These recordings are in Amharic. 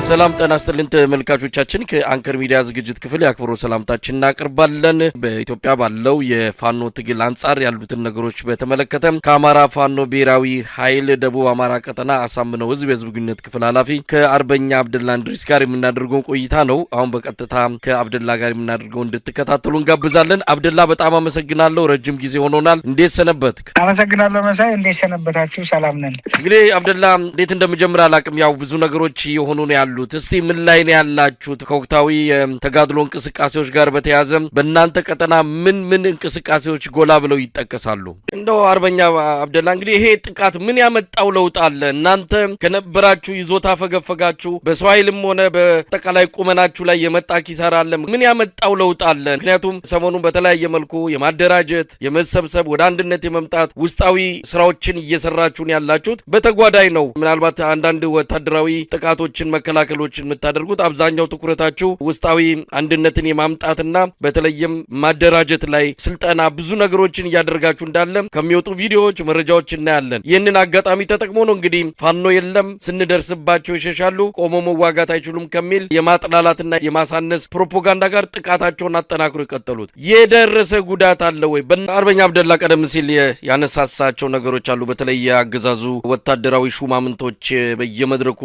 ሰላም ጤና ይስጥልን ተመልካቾቻችን፣ ከአንከር ሚዲያ ዝግጅት ክፍል የአክብሮት ሰላምታችን እናቀርባለን። በኢትዮጵያ ባለው የፋኖ ትግል አንጻር ያሉትን ነገሮች በተመለከተ ከአማራ ፋኖ ብሔራዊ ኃይል ደቡብ አማራ ቀጠና አሳምነው ህዝብ የህዝብ ግንኙነት ክፍል ኃላፊ ከአርበኛ አብደላ እንድሪስ ጋር የምናደርገውን ቆይታ ነው። አሁን በቀጥታ ከአብደላ ጋር የምናደርገው እንድትከታተሉ እንጋብዛለን። አብደላ፣ በጣም አመሰግናለሁ። ረጅም ጊዜ ሆኖናል። እንዴት ሰነበትክ? አመሰግናለሁ መሳይ። እንዴት ሰነበታችሁ? ሰላም ነን። እንግዲህ አብደላ፣ እንዴት እንደምጀምር አላቅም። ያው ብዙ ነገሮች እየሆኑ ነው ያሉት። እስቲ ምን ላይ ነው ያላችሁት? ከወቅታዊ የተጋድሎ እንቅስቃሴዎች ጋር በተያያዘ በእናንተ ቀጠና ምን ምን እንቅስቃሴዎች ጎላ ብለው ይጠቀሳሉ? እንደው አርበኛ አብደላ፣ እንግዲህ ይሄ ጥቃት ምን ያመጣው ለውጥ አለ? እናንተ ከነበራችሁ ይዞታ ፈገፈጋችሁ፣ በሰው ኃይልም ሆነ በአጠቃላይ ቁመናችሁ ላይ የመጣ ኪሳራ አለ? ምን ያመጣው ለውጥ አለ? ምክንያቱም ሰሞኑን በተለያየ መልኩ የማደራጀት፣ የመሰብሰብ፣ ወደ አንድነት የመምጣት ውስጣዊ ስራዎችን እየሰራችሁን ያላችሁት በተጓዳኝ ነው። ምናልባት አንዳንድ ወታደራዊ ጥቃቶችን መከላከሎችን የምታደርጉት፣ አብዛኛው ትኩረታችሁ ውስጣዊ አንድነትን የማምጣትና በተለይም ማደራጀት ላይ ስልጠና፣ ብዙ ነገሮችን እያደረጋችሁ እንዳለ ከሚወጡ ቪዲዮዎች፣ መረጃዎች እናያለን። ይህንን አጋጣሚ ተጠቅሞ ነው እንግዲህ ፋኖ የለም፣ ስንደርስባቸው ይሸሻሉ፣ ቆሞ መዋጋት አይችሉም ከሚል የማጥላላትና የማሳነስ ፕሮፓጋንዳ ጋር ጥቃታቸውን አጠናክሮ የቀጠሉት። የደረሰ ጉዳት አለ ወይ? አርበኛ አብደላ፣ ቀደም ሲል ያነሳሳቸው ነገሮች አሉ። በተለይ የአገዛዙ ወታደራዊ ሹማምንቶች በየመድረኩ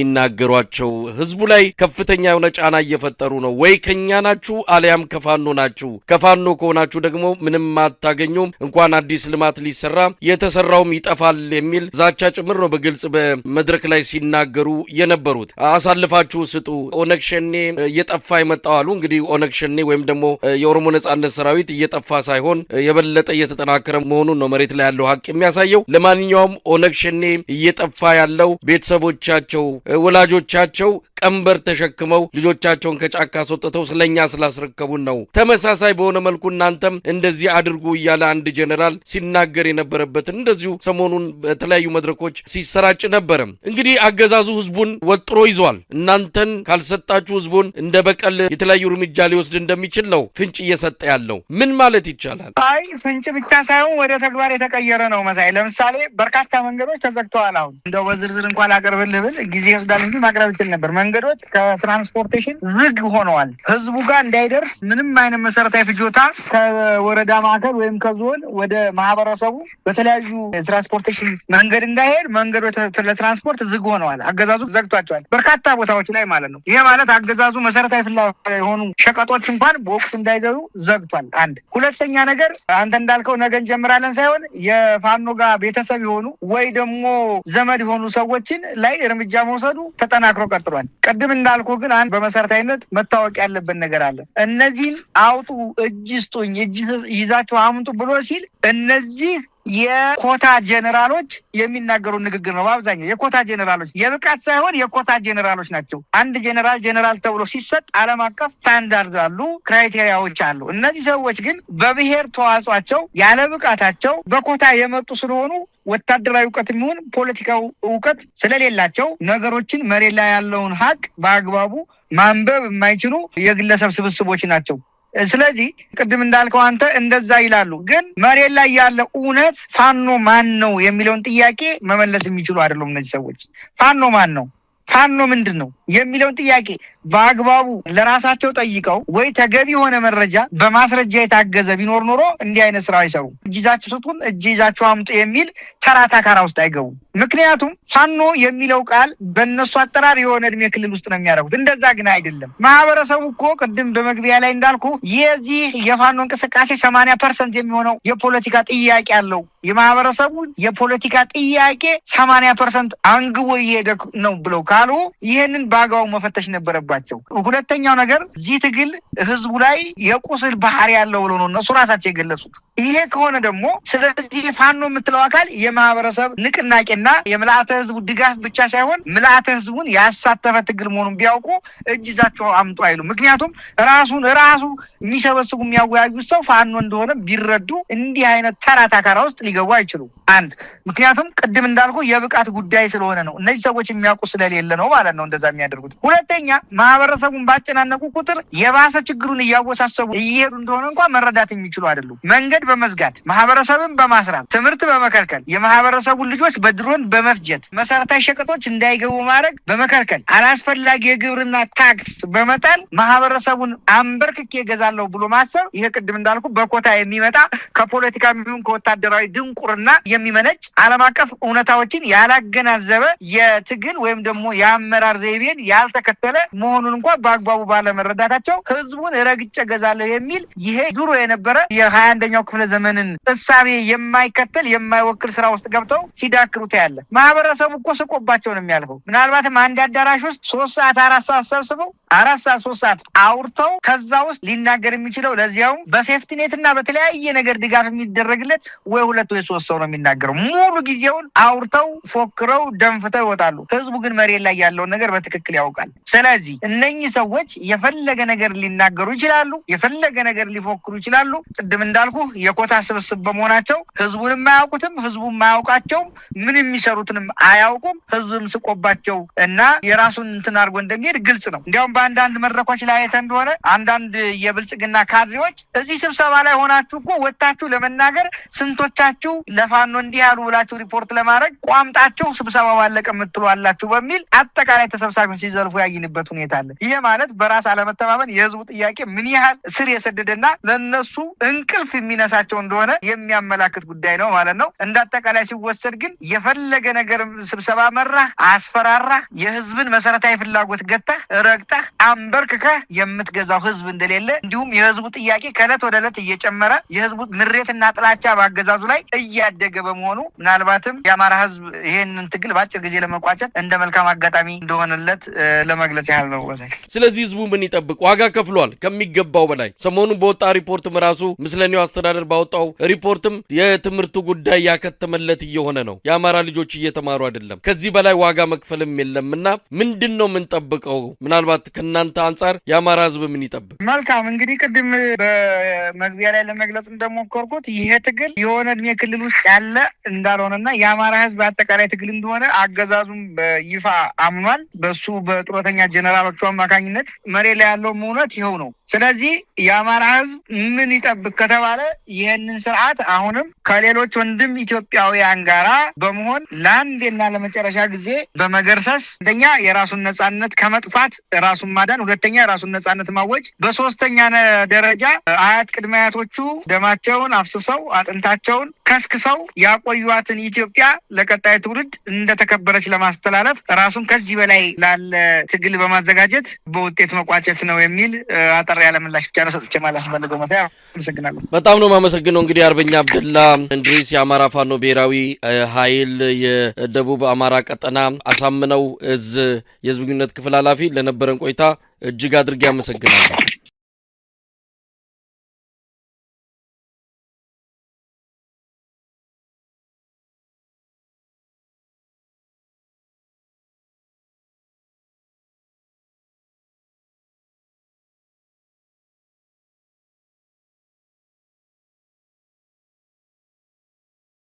የሚናገሯቸው ህዝቡ ላይ ከፍተኛ የሆነ ጫና እየፈጠሩ ነው። ወይ ከኛ ናችሁ አሊያም ከፋኖ ናችሁ። ከፋኖ ከሆናችሁ ደግሞ ምንም አታገኙም፣ እንኳን አዲስ ልማት ሊሰራ የተሰራውም ይጠፋል የሚል ዛቻ ጭምር ነው በግልጽ በመድረክ ላይ ሲናገሩ የነበሩት። አሳልፋችሁ ስጡ፣ ኦነግ ሸኔ እየጠፋ የመጣው አሉ። እንግዲህ ኦነግ ሸኔ ወይም ደግሞ የኦሮሞ ነጻነት ሰራዊት እየጠፋ ሳይሆን የበለጠ እየተጠናከረ መሆኑን ነው መሬት ላይ ያለው ሀቅ የሚያሳየው። ለማንኛውም ኦነግ ሸኔ እየጠፋ ያለው ቤተሰቦቻቸው፣ ወላጆቻቸው ቀንበር ተሸክመው ልጆቻቸውን ከጫካ አስወጥተው ስለኛ ስላስረከቡን ነው። ተመሳሳይ በሆነ መልኩ እናንተም እንደዚህ አድርጉ እያለ አንድ ጀኔራል ሲናገር የነበረበትን እንደዚሁ ሰሞኑን በተለያዩ መድረኮች ሲሰራጭ ነበረ። እንግዲህ አገዛዙ ህዝቡን ወጥሮ ይዟል። እናንተን ካልሰጣችሁ ህዝቡን እንደ በቀል የተለያዩ እርምጃ ሊወስድ እንደሚችል ነው ፍንጭ እየሰጠ ያለው። ምን ማለት ይቻላል? አይ፣ ፍንጭ ብቻ ሳይሆን ወደ ተግባር የተቀየረ ነው መሳይ። ለምሳሌ በርካታ መንገዶች ተዘግተዋል። አሁን እንደው በዝርዝር እንኳን ላቀርብልህ ብል ጊዜ ይወስዳል እንጂ ማቅረብ ይችል ነበር። መንገዶች ከ transportation ዝግ ሆነዋል። ህዝቡ ጋር እንዳይደርስ ምንም አይነት መሰረታዊ ፍጆታ ከወረዳ ማዕከል ወይም ከዞን ወደ ማህበረሰቡ በተለያዩ የ transportation መንገድ እንዳይሄድ መንገዶች ለትራንስፖርት ዝግ ሆነዋል። አገዛዙ ዘግቷቸዋል በርካታ ቦታዎች ላይ ማለት ነው። ይሄ ማለት አገዛዙ መሰረታዊ ፍላጎት የሆኑ ሸቀጦች እንኳን በወቅቱ እንዳይገቡ ዘግቷል። አንድ ሁለተኛ ነገር፣ አንተ እንዳልከው ነገ እንጀምራለን ሳይሆን የፋኖ ጋር ቤተሰብ የሆኑ ወይ ደግሞ ዘመድ የሆኑ ሰዎችን ላይ እርምጃ መውሰዱ ተጠናክሮ ቀጥሏል። ቅድም እንዳልኩ ግን አንድ በመሰረታዊነት መታወቅ ያለበት ነገር አለ። እነዚህን አውጡ፣ እጅ ስጡኝ፣ እጅ ይዛችሁ አምጡ ብሎ ሲል እነዚህ የኮታ ጀኔራሎች የሚናገሩ ንግግር ነው። በአብዛኛው የኮታ ጀኔራሎች፣ የብቃት ሳይሆን የኮታ ጀኔራሎች ናቸው። አንድ ጀኔራል ጀኔራል ተብሎ ሲሰጥ ዓለም አቀፍ ስታንዳርድ አሉ፣ criteria ዎች አሉ። እነዚህ ሰዎች ግን በብሔር ተዋጽኦአቸው ያለ ብቃታቸው በኮታ የመጡ ስለሆኑ ወታደራዊ እውቀት የሚሆን ፖለቲካዊ እውቀት ስለሌላቸው ነገሮችን መሬት ላይ ያለውን ሀቅ በአግባቡ ማንበብ የማይችሉ የግለሰብ ስብስቦች ናቸው። ስለዚህ ቅድም እንዳልከው አንተ እንደዛ ይላሉ፣ ግን መሬት ላይ ያለ እውነት ፋኖ ማን ነው የሚለውን ጥያቄ መመለስ የሚችሉ አይደሉም። እነዚህ ሰዎች ፋኖ ማን ነው፣ ፋኖ ምንድን ነው የሚለውን ጥያቄ በአግባቡ ለራሳቸው ጠይቀው ወይ ተገቢ የሆነ መረጃ በማስረጃ የታገዘ ቢኖር ኖሮ እንዲህ አይነት ስራ አይሰሩም። እጅ ይዛችሁ ስጡን፣ እጅ ይዛችሁ አምጡ የሚል ተራ ታካራ ውስጥ አይገቡም። ምክንያቱም ፋኖ የሚለው ቃል በእነሱ አጠራር የሆነ እድሜ ክልል ውስጥ ነው የሚያደርጉት። እንደዛ ግን አይደለም። ማህበረሰቡ እኮ ቅድም በመግቢያ ላይ እንዳልኩ የዚህ የፋኖ እንቅስቃሴ 80% የሚሆነው የፖለቲካ ጥያቄ አለው። የማህበረሰቡ የፖለቲካ ጥያቄ 80% አንግቦ እየሄደ ነው ብለው ካሉ ይህንን በአግባቡ መፈተሽ ነበረባቸው። ሁለተኛው ነገር እዚህ ትግል ህዝቡ ላይ የቁስል ባህሪ ያለው ብሎ ነው እነሱ ራሳቸው የገለጹት። ይሄ ከሆነ ደግሞ ስለዚህ ፋኖ የምትለው አካል የማህበረሰብ ንቅናቄና የምልአተ ህዝቡ ድጋፍ ብቻ ሳይሆን ምልአተ ህዝቡን ያሳተፈ ትግል መሆኑን ቢያውቁ እጅ ይዛችሁ አምጡ አይሉ። ምክንያቱም ራሱን ራሱ የሚሰበስቡ የሚያወያዩት ሰው ፋኖ እንደሆነ ቢረዱ እንዲህ አይነት ተራ ታካራ ውስጥ ሊገቡ አይችሉም። አንድ ምክንያቱም ቅድም እንዳልኩ የብቃት ጉዳይ ስለሆነ ነው። እነዚህ ሰዎች የሚያውቁ ስለሌለ ነው ማለት ነው እንደዛ የሚያደርጉ። የሚያደርጉት። ሁለተኛ ማህበረሰቡን ባጨናነቁ ቁጥር የባሰ ችግሩን እያወሳሰቡ እየሄዱ እንደሆነ እንኳን መረዳት የሚችሉ አይደሉም። መንገድ በመዝጋት፣ ማህበረሰብን በማስራብ፣ ትምህርት በመከልከል፣ የማህበረሰቡን ልጆች በድሮን በመፍጀት፣ መሰረታዊ ሸቀጦች እንዳይገቡ ማድረግ በመከልከል፣ አላስፈላጊ የግብርና ታክስ በመጣል ማህበረሰቡን አንበርክኬ እገዛለሁ ብሎ ማሰብ ይሄ ቅድም እንዳልኩ በኮታ የሚመጣ ከፖለቲካ ይሁን ከወታደራዊ ድንቁርና የሚመነጭ ዓለም አቀፍ እውነታዎችን ያላገናዘበ የትግል ወይም ደግሞ የአመራር ዘይቤን ያልተከተለ መሆኑን እንኳን በአግባቡ ባለመረዳታቸው ህዝቡን ረግጬ እገዛለሁ የሚል ይሄ ድሮ የነበረ የ21ኛው ክፍለ ዘመንን እሳቤ የማይከተል የማይወክል ስራ ውስጥ ገብተው ሲዳክሩ ታያለህ። ማህበረሰቡ እኮ ስቆባቸው ነው የሚያልፈው። ምናልባትም አንድ አዳራሽ ውስጥ 3 ሰዓት 4 ሰዓት ሰብስበው 4 ሰዓት 3 ሰዓት አውርተው ከዛ ውስጥ ሊናገር የሚችለው ለዚያውም በ safety net እና በተለያየ ነገር ድጋፍ የሚደረግለት ወይ ሁለት ወይ ሶስት ሰው ነው የሚናገረው። ሙሉ ጊዜውን አውርተው ፎክረው ደንፍተው ይወጣሉ። ህዝቡ ግን መሬት ላይ ያለውን ነገር በትክክል ያውቃል። ስለዚህ እነኚህ ሰዎች የፈለገ ነገር ሊናገሩ ይችላሉ፣ የፈለገ ነገር ሊፎክሩ ይችላሉ። ቅድም እንዳልኩ የኮታ ስብስብ በመሆናቸው ህዝቡንም አያውቁትም፣ ህዝቡም አያውቃቸውም፣ ምን የሚሰሩትንም አያውቁም። ህዝብም ስቆባቸው እና የራሱን እንትን አድርጎ እንደሚሄድ ግልጽ ነው። እንዲያውም በአንዳንድ መድረኮች ላይ አይተህ እንደሆነ አንዳንድ የብልጽግና ካድሬዎች እዚህ ስብሰባ ላይ ሆናችሁ እኮ ወጥታችሁ ለመናገር ስንቶቻችሁ ለፋኖ እንዲህ ያሉ ብላችሁ ሪፖርት ለማድረግ ቋምጣችሁ ስብሰባ ባለቀ የምትሉ አላችሁ በሚል አጠቃላይ ተሰብሳቢውን ሲዘልፉ ያይንበት ሁኔታ አለ። ይሄ ማለት በራስ አለመተማመን የህዝቡ ጥያቄ ምን ያህል ስር የሰደደና ለነሱ እንቅልፍ የሚነሳቸው እንደሆነ የሚያመላክት ጉዳይ ነው ማለት ነው። እንደ አጠቃላይ ሲወሰድ ግን የፈለገ ነገር ስብሰባ መራህ፣ አስፈራራህ፣ የህዝብን መሰረታዊ ፍላጎት ገተህ ረግጠህ አንበርክከህ የምትገዛው ህዝብ እንደሌለ እንዲሁም የህዝቡ ጥያቄ ከእለት ወደ ዕለት እየጨመረ የህዝቡ ምሬትና ጥላቻ በአገዛዙ ላይ እያደገ በመሆኑ ምናልባትም የአማራ ህዝብ ይሄንን ትግል በአጭር ጊዜ ለመቋጨት እንደ መልካም አጋጣሚ እንደሆነለት ለመግለጽ ያህል ነው። ስለዚህ ህዝቡ ምን ይጠብቅ? ዋጋ ከፍሏል ከሚገባው በላይ። ሰሞኑን በወጣ ሪፖርትም ራሱ ምስለኔው አስተዳደር ባወጣው ሪፖርትም የትምህርቱ ጉዳይ ያከተመለት እየሆነ ነው። የአማራ ልጆች እየተማሩ አይደለም። ከዚህ በላይ ዋጋ መክፈልም የለምና ምንድን ነው የምንጠብቀው? ምናልባት ከእናንተ አንጻር የአማራ ህዝብ ምን ይጠብቅ? መልካም፣ እንግዲህ ቅድም በመግቢያ ላይ ለመግለጽ እንደሞከርኩት ይሄ ትግል የሆነ እድሜ ክልል ውስጥ ያለ እንዳልሆነና የአማራ ህዝብ አጠቃላይ ትግል እንደሆነ አገዛዙም በይፋ አምኗል። በሱ በጡረተኛ ጀነራሎቹ አማካኝነት መሬት ላይ ያለው እውነት ይኸው ነው። ስለዚህ የአማራ ህዝብ ምን ይጠብቅ ከተባለ ይህንን ስርዓት አሁንም ከሌሎች ወንድም ኢትዮጵያውያን ጋራ በመሆን ለአንዴና ለመጨረሻ ጊዜ በመገርሰስ አንደኛ የራሱን ነጻነት ከመጥፋት ራሱን ማዳን፣ ሁለተኛ የራሱን ነጻነት ማወጅ፣ በሶስተኛ ደረጃ አያት ቅድመ አያቶቹ ደማቸውን አፍስሰው አጥንታቸውን ከስክሰው ያቆዩዋትን ኢትዮጵያ ለቀጣይ ትውልድ እንደተከበረች ለማስተላለፍ ራሱን ከዚህ በላይ ላለ ትግል በማዘጋጀት በውጤት መቋጨት ነው የሚል አጠር ያለ ምላሽ ብቻ ነው ሰጥቼ ማለት ፈልገው። መሳይ፣ አመሰግናለሁ። በጣም ነው የማመሰግነው። እንግዲህ አርበኛ አብደላ እንድሪስ የአማራ ፋኖ ብሔራዊ ኃይል የደቡብ አማራ ቀጠና አሳምነው እዝ የህዝብ ግንኙነት ክፍል ኃላፊ፣ ለነበረን ቆይታ እጅግ አድርጌ አመሰግናለሁ።